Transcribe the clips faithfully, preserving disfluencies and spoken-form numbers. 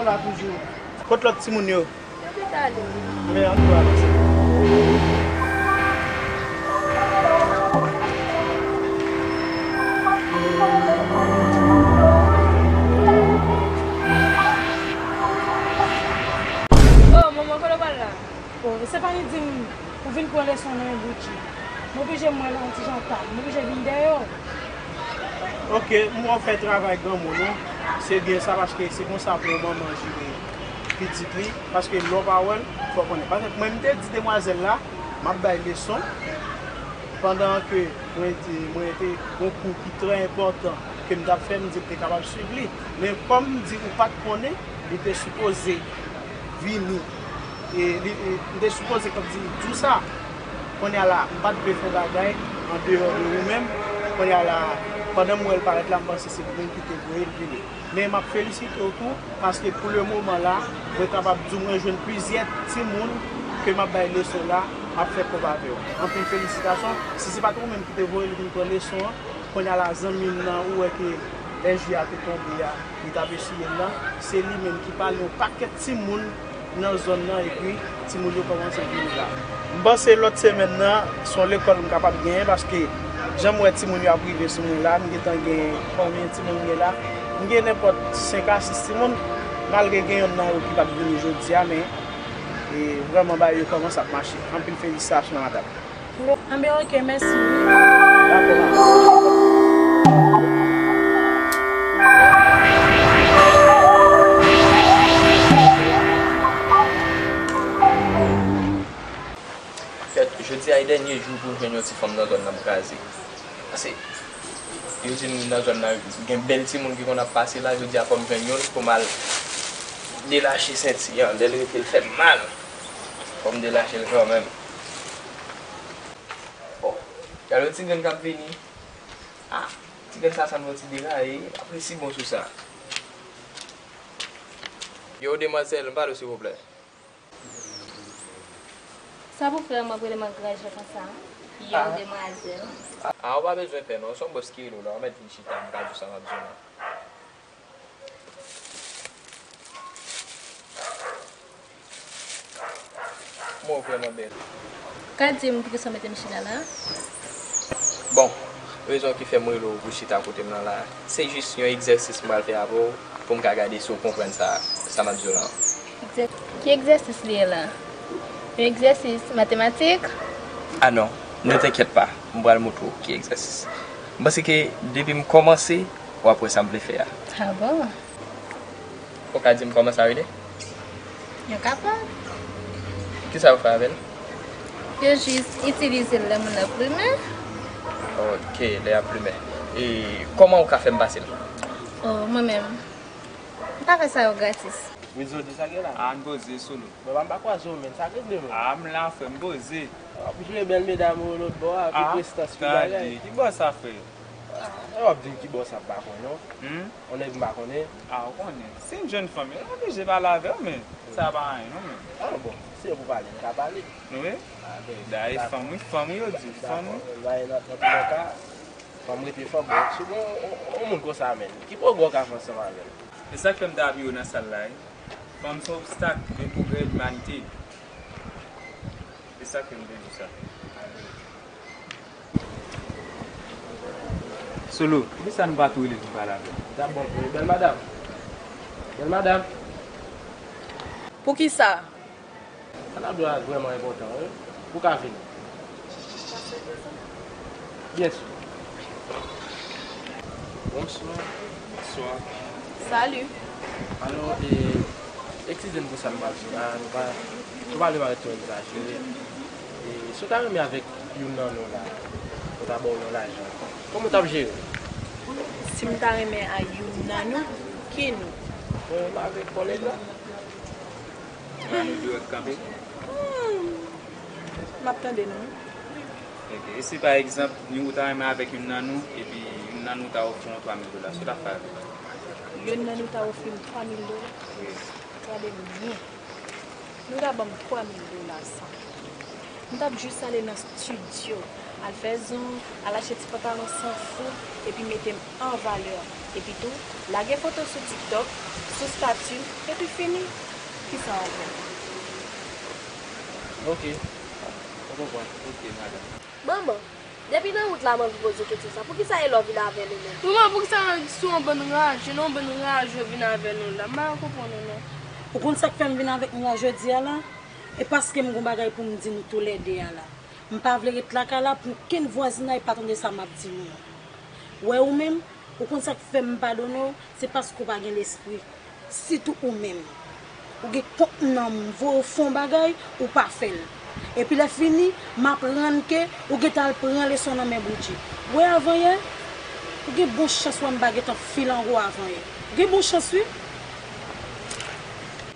La toujou. Kot lòt timoun yo? Yo tout ale. Men, ann tou avanse. Oh, manman, kote w pral la? Bon, se pa li di m pou vin pran leson nan yon bout jou. M oblije m wè l yon ti jan ta. M oblije vin dèyè w. Ok, m wè w fè travay granmoun ou. Se byen sa, paske se konsa pou yon manman jere pitit li. Paske lè w pa wè l, fò w konnen. Paske mwen, m te di demwazèl la, m ap bay leson. Pandan ke mwen te, mwen te gon kou ki trè enpòtan ke m t ap fè, m di m te kapab swiv li. Men kòm m di ou pa t konnen, li te sipoze vini. E li, e, m te sipoze, kòm di, di w sa. Kounye a la, m pa t vle fè bagay andeyò de ou menm. Kounye a la, pandan m wè l parèt la, m panse se moun ki te voye l vini. Men m ap felisite w tou, paske pou le moman la, mwen kapab di w mwen jwenn plizyè timoun ke m ap bay leson la, m ap fè kòb avè yo. Anpil felisitasyon. Si se pa t ou menm ki te voye l vin pran leson an, kounye a la zanmi m nan, ou wè ke lè ji a te tonbe a, li t ap eseye l lan, se li menm ki pale yon pakèt timoun nan zòn nan, epi timoun yo kòmanse vini la. M panse lòt semèn nan, se yon lekòl m kapab genyen, paske jan m wè timoun yo ap rive sou mwen la, m gentan gen konbyen timoun m gen la? M gen nenpòt senk a sis timoun, malgre gen yonn nan yo ki pa t vini jodi a, men, e, vrèman bagay yo kòmanse ap mache. Anpil felisitasyon, madanm. Anben, ok, mèsi wi. Dakò, madanm. Kèt, jodi a e dènye jou pou m jwenn yon ti fanm nan zòn nan m kraze. Pase, yo di m nan zòn nan gen bèl timoun ki konn ap pase la, jodi a fò m jwenn youn pou m al delache senti an, lè l rete l fè m mal. Fò m delache l kanmenm. Bon, gade yon ti grenn k ap vini. Ah, ti grenn sa sanble yon ti deraye, apre si bon sou sa. Yo, demwazèl, m pale w silvouplè. Sa pou fè w ap rele m an gran jan konsa? Yo, demwazèl. Ah, ou pa bezwen pè non, se yon bòs ki rele w la, ou mèt vin chita, m ka di w sa m ap di w la. Mwen vrèman bèl. Ka di m poukisa w mete m chita la? Bon, rezon ki fè m rele w pou chita kote m nan la, se jis yon egzèsis m pral fè avè w pou m ka gade si w konprann sa, sa m ap di w la. Egzè-, ki egzèsis li ye la? Yon egzèsis matematik? Ah non, ne t'inquiète pas, m pral montre w ki egzèsis. M panse ke depi m kòmanse, w ap wè sa m vle fè a. Ah bon? Ou ka di m kòman sa rele? Yo kapab. Kisa yo fè avè l? Yo jis itilize l lè moun nan ap plimen. Ok, lè y ap plimen. E kòman ou ka fè m pase l? Oh, mwen menm, m pa fè sa yo gratis. Wi, Zodi, sa gen la? Ah, n poze sou nou. Mwen pa, m pa kwaze w, men sa regle, men. Ah, m la, frè, m poze. W ap jwe bèl medam ou lòt bò a, ki prestans, ki bagay. Ki bò sa, frè? Ah, w ap di m ki bò sa, m pa konnen, non. Hmm? On nèg m pa konnen. Ah, ou konnen. Si m jwenn fanm, yo oblije pale avè w, men sa pa anyen, non, men. Ah, bon, si se pou pale, m ka pale. Wi. Ah, ben, dayè, dakò. Fanm, wi, fanm, wi, yo di, fanm, wi. Dakò, men, nan, nan tout lè ka, fanm rete fanm, bon, si w gen yon, yon, yon moun konsa, men, ki pwogrè w ka fè ansanm avè l? E sa k fè m te ap yo nan sal la, wi. Fanm se yon obstak de pwogrè limanite. E sa k fè m te di sa. Solo, poukisa nou pa tou rele l vin pale avè l? Dabò, bèl madam. Bèl madam. Poukisa? Sa n ap di a vrèman enpòtan, wi. Ou ka vini. Byen si. Bonswa. Bonswa. Salut. Alò, e, eskize m pou sa m pral di la, nou pa, nou pa vle parèt twò egzajere. E, si w ta renmen avèk youn nan nou la, pou ta ba w yon lajan, kòman w t ap jere? Si m ta renmen a youn nan nou, ki nou? Bon, m avèk kòlèg la. Se pa nou dirèk kanpe? Hmm. M ap tande nou. Ok. E si pa egzanp, nou ta renmen avèk youn nan nou, epi youn nan nou ta ofri w twa mil dola, sa w t ap fè avè l? Youn nan nou ta ofri m twa mil dola? Wi. Gade m byen. Nou ta ban m twa mil dola sa. M t ap jis ale nan estidyo. Al fè zong, al achte ti pantalon san fou, epi mete m an valè. Epi tou, lage foto sou TikTok, sou stati m, epi fini. Kisa w vle? Ok. Mwen konprann. Ok, madanm. Manman, depi nan wout la m anvi poze w kesyon sa. Poukisa e lè w vin avè nou menm? Manman, poukisa w sou yon bann raje, non, yon bann raje w vin avè nou la? M pa konprann ou non. Ou konn sa k fè m vin avèk nou la jodi a la? E paske m gon bagay pou m di nou toulède a la. M pa vle ret lakay la pou okenn vwazinay pa tande sa m ap di nou an. Wè ou menm, ou konn sa k fè m padone w, se paske w pa gen lespri. Sitou ou menm. Ou gen kont nan m, m voye w fè yon bagay, ou pa fè l. Epi lè fini, m aprann ke ou gentan al pran leson nan men Bridget. Wè avanyè, ou gen bon chans wè m pa gentan file anwo avanyè. Ou gen bon chans wi.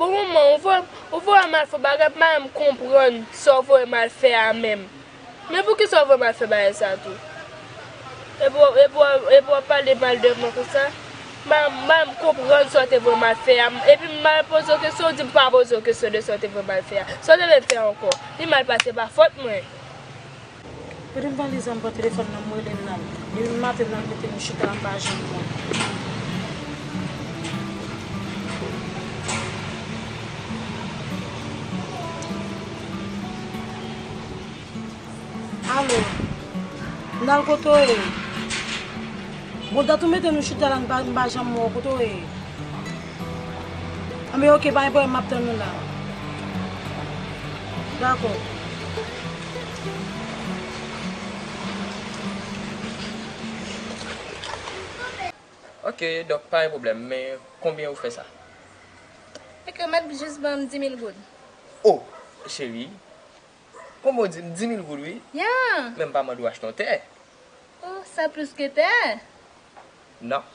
Bon manman, ou voye, ou voye m al fè bagay, m pa menm konprann sa w voye m al fè a menm. Men poukisa w voye m al fè bagay sa tou? Epi w, epi w, epi w ap pale mal de mwen konsa? M pa, m pa menm konprann sa w te voye m al fè a. Epi m al poze w kesyon, ou di m pa poze w kesyon de sa w te voye m al fè a. Sa w te vle m fè ankò? Li mal pase, pa fòt mwen. Prete m valiz la, m pran telefòn nan, m rele Nal. Depi maten Nal mete nou chita la, m pa janm wè. Alo. Nal, kote w ye? Bon, dat ou mete nou chita la, m pa, m pa janm wè w, kote w ye? Anben, ok, pa gen pwoblèm, m ap tann ou la. Dakò. Ok, donk pa gen pwoblèm, men konbyen ou fè sa? Fè ke mèt jis ban m di mil goud. Oh, cheri, konbyen w di m? Di mil goud, wi. Ya. Men m pa mande w achte yon tè. Oh, sa plis ke tè. Non.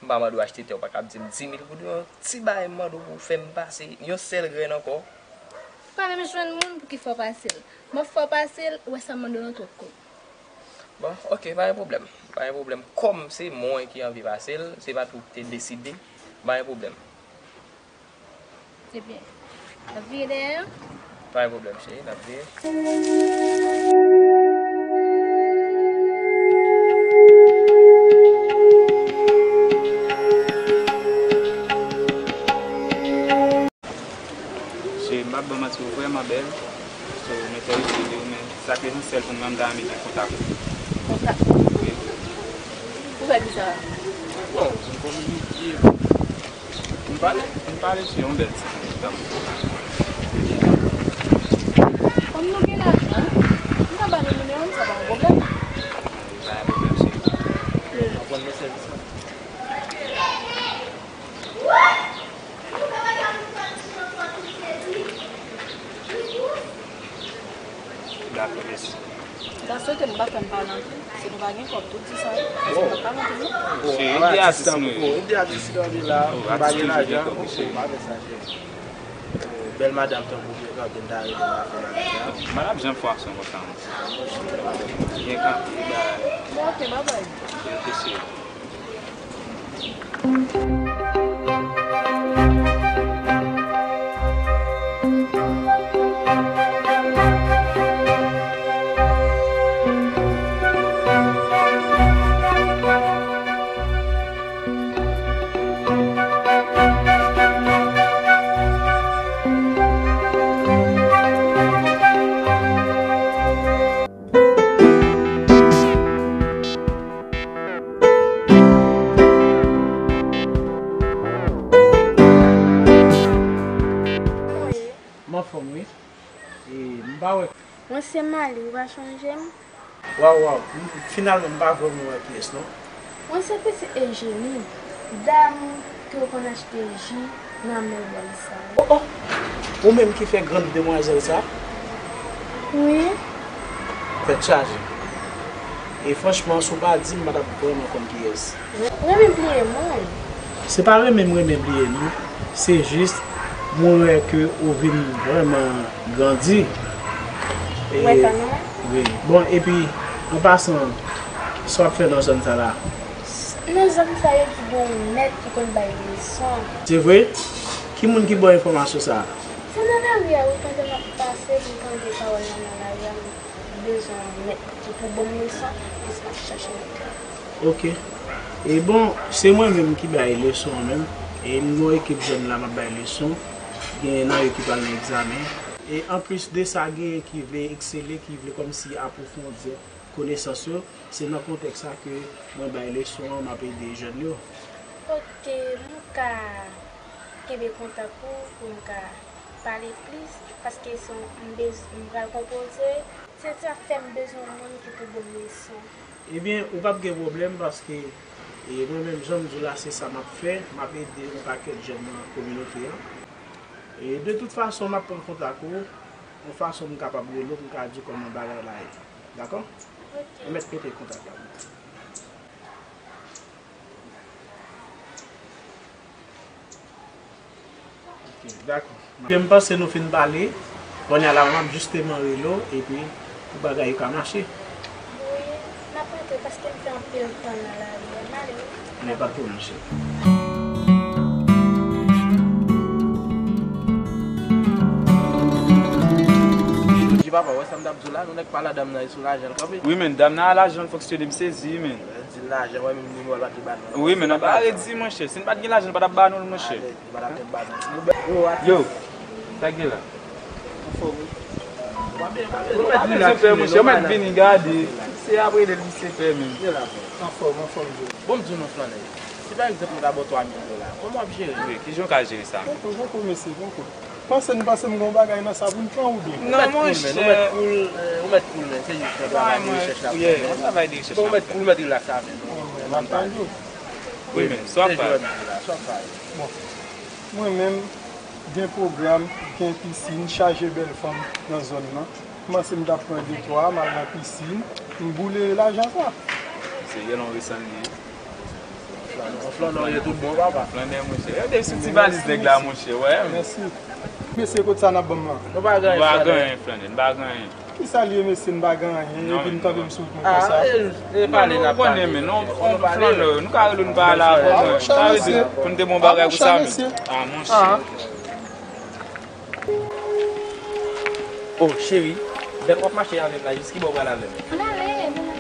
M pa mande w achte tè, w pa kab di m di mil goud. Yon ti bagay m mande w pou w fè m pase. Yon sèl grenn ankò. Pa menm jwenn moun pou ki fè w pase l. M ap fè w pase l, ou wè sa m mande w lan twòp kob. Bon, ok, pa gen pwoblèm. Pa gen pwoblèm. Kòm se mwen ki anvi pase l, se pa tou ki te deside, pa gen pwoblèm. Ebyen, n ap vire dèyè yo? Pa gen pwoblèm, cheri, n ap vire. Cheri, m p ap ba w manti, ou vrèman bèl. So, mwen fè isi de ou, men sa k esansyèl pou mwen, m ta renmen gen kontak ou. Kontak? Wi. Pou fè kisa? Bon, pou kominike. M pale, m pale sou yon bèl ti tankou. Kòm nou gen lajan, m ka ba nou nimewo m, sa pa yon pwoblèm. Pa yon pwoblèm, cheri. Ou konn men sèvis la. Dakò, mèsi. M ta swete m pa fè m pale anpil. Si nou pa gen kòb, tout di sa wi. Paske m ap pale anpil non. Bon, se ide atis nou ye. Ide atis nou ye la. M pa gen lajan. Ok, m pa fè sa, cheri. Bèl madanm tankou w, m ta rele m a fè lajan. Madanm jan fwason konsa, byen kanpe, bagay. Bon, ok, babay. Ok, cheri. M anfòm wi. E m pa wè. Mwen se Mali, ou pa chonje m? Waw, waw, m, finalman m pa vrèman wè pyès non. Mwen se pitit Ejeni, dam ke w konn achte ji nan men bòl sa. Oh, oh! Ou menm ki fè grann demwazèl sa? Wi. Tèt chaje. E franchman, si w pa di m, m pa t ap vrèman konn kiyès. Renmen bliye moun. Se pa renmen m renmen bliye nou. Se jis, mwen wè ke ou vin vrèman grandi. E, wi. Bon, epi, an pasan, sa w ap fè nan zòn sa la? Nan zòn sa yo ki gen yon mèt ki konn bay leson. Se vre? Ki moun ki ba w enfòmasyon sa a? Se nan lari a, wi, pandan m ap pase, m tande pawòl lan nan lari a, m, m bezwen yon nèg ki pou ban m leson, plis m ap chache nèg. Ok. E bon, se mwen menm ki bay leson an menm. E m gen yon ekip jèn la m ap bay leson. Gen nan yo ki pral nan egzamen. E anplis de sa, genyen ki vle eksele, ki vle kòmsi apwofondi konesans yo. Se nan kontèks sa ke mwen bay leson an, m ap ede jèn yo. Ok, m ka kenbe kontak ou pou m ka pale plis, paske se yon, m bez-, m pral konpoze. Se sa k fè m bezwen yon moun ki pou ban m leson. Ebyen, ou p ap gen pwoblèm paske, e, mwen menm, jan m di w la, se sa m ap fè. M ap ede yon pakèt jèn nan kominote an. E de tout fason, m ap pran kontak ou, yon fason m kapab rele w, m ka di w kòman bagay la ye. Dakò? Ok. Ou mèt mete kontak la pou mwen. Ok, dakò. Ebyen, m panse nou fin pale. Kounye a la, m ap jisteman rele w, epi pou bagay yo ka mache. Wi, m ap rete paske m fè anpil tan nan lari a. M ale wi. Men pa twò, monchè. Di papa, wè sa m t ap di w la, nou nèk pa la dam nan, e sou lajan l kanpe. Wi, men, dam nan a lajan l fonksyone, m sezi, men. Di l lajan, wè, menm nimewo l pa t gen ba nou. Wi, men, nou pa redi, monchè. Si n pa t gen lajan, nou pa t ap ba nou l, monchè. Yo, sa k gen la? Anfòm, wi. Ou mèt rilaks, monchè, ou mèt vini gade. Se apre de misye fè menm. Anfòm, anfòm, Joe. Bon, m di w non, flannè. Si pa egzanp, mwen ta ba w twa mil dola, kòman w ap jere? Wi, kijan w ka jere sa? Poko, poko, mesye, poko. Panse n panse m gen yon bagay nan sa pou n pran oubyen? Non, monchè. Ou mèt cool, men, ou mèt cool, men, se jis yon travay de rechèch l ap fè. Yon travay de rechèch l ap fè. Bon, ou mèt cool, ou mèt rilaks avè nou. Bon, m ap tande w. Wi, men, sa w ap fè? Bon, mwen menm, gen pwogram, gen pisin, chaje bèl fanm nan zòn nan. M panse m t ap pran de twa, m al nan pisin, m boule lajan sa. Se yè non resan li ye. Flannè, flannè, ou ye tout bon, papa. Flannè, monchè. Gade sou ti valiz nèg la, monchè, wè. Mèsi. Mesye, kot sa n ap ban m lan? Nou pa gen anyen, flannè. Nou pa gen anyen, flannè. Nou pa gen anyen. Kisa l ye, mesye, n pa gen anyen, epi n kanpe m sou wout mwen konsa? Ah, e, e pale n ap pale. Non, non, ou konnen, men, non, flannè, nou ka rele nou pa la avè mwen. Sa vle di, pou n te bon bagay pou sa, men. Ah, monchè. Oh, cheri, bèk w ap mache avè m la, jis ki bò w pral avè m? Ann ale, ann ale.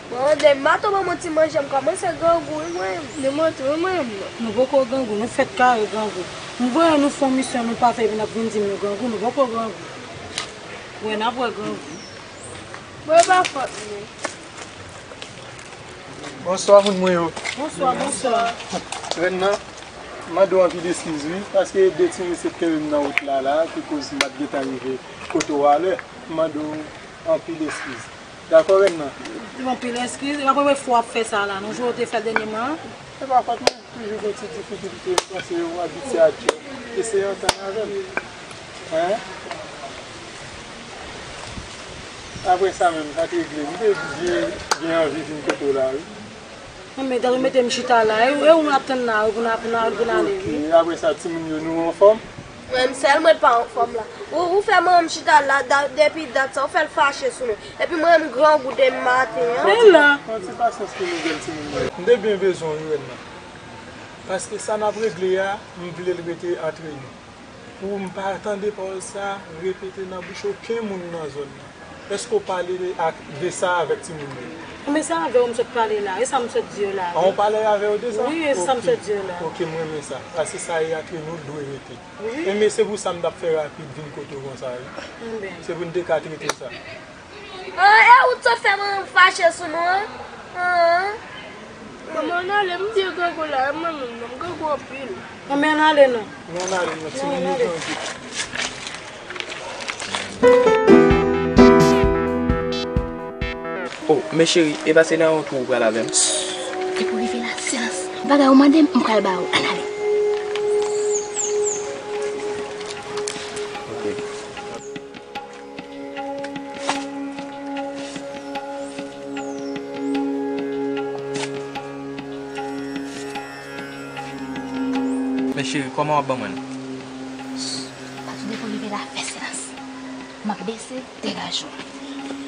Mwen, demen maten ban mwen ti manje, m kòmanse grangou, wi, mwen. Demen maten, wi, mwen. Nou poko grangou, nou fèk kare grangou. M voye nou fè yon misyon, nou pa fè, epi n ap vin di m nou grangou, nou poko grangou. Wè, n ap wè grangou. Mwen pa fòt mwen. Bonswa, moun mwen yo. Bonswa, bonswa. Rèn nan, m mande w anpil eskiz, wi, paske de ti mesye t kenbe m nan wout la, la, ki koz m pa t gentan rive kote w alè. M mande w anpil eskiz. Dakò, rèn nan? Anpil eskiz. E pa premye fwa w ap fè sa la, non? Jan w te fè l dènyèman an. E pa fòt mwen. Toujou gen ti difikilte, m panse w abitye ak yo. Eseye antann avè m. Hein? Apre sa menm, sa t regle. M te byen, byen anvi vin kote w la, wi. Non, men, tankou mete m chita la, e, e ou m ap tann la, wi, pou n a, pou n a, pou n ale, wi. Ok, apre sa, timoun yo, nou anfòm? Mwen, m sèl mwen pa anfòm la. Ou, ou fè manman m chita la, da-, depi dat sa, ou fè l fache sou nou. Epi mwen, m grangou demen maten an. Men la. Pran ti pasyans pou nou, bèl timoun mwen. M te byen bezwen w, wi, rèn nan. Paske sa n ap regle a, m vle l rete antre nou. Pou m pa tande pawòl sa repete nan bouch okenn moun nan zòn nan. Èske w pale de, ak, de sa avèk timoun yo? Men se avè w m sot pale la, e sa m sot di yo la. An, w pale avè yo de sa? Wi, e sa m sot di yo la. Ok, m renmen sa. Paske sa e antre nou, l dwe rete. Wi. Enben, se pou sa m t ap fè rapid vin kote w konsa, wi. Enben. Se pou n te ka trete sa. An, e ou t sot fè manman m fache sou nou an? An. Manman, ann ale, m byen grangou la, e mwen menm non, m grangou anpil. Manman, ann ale non. Ann ale non, timoun yo grangou. Oh, men cheri, e pa se nan yon twou ou pral avè m? Depi w rive la, silans. Bagay ou mande m, m pral ba ou. Ann ale. Ok. Cheri, kòman w ap ban mwen l? Pati depo rive la, fè silans. M ap bese, degaje w.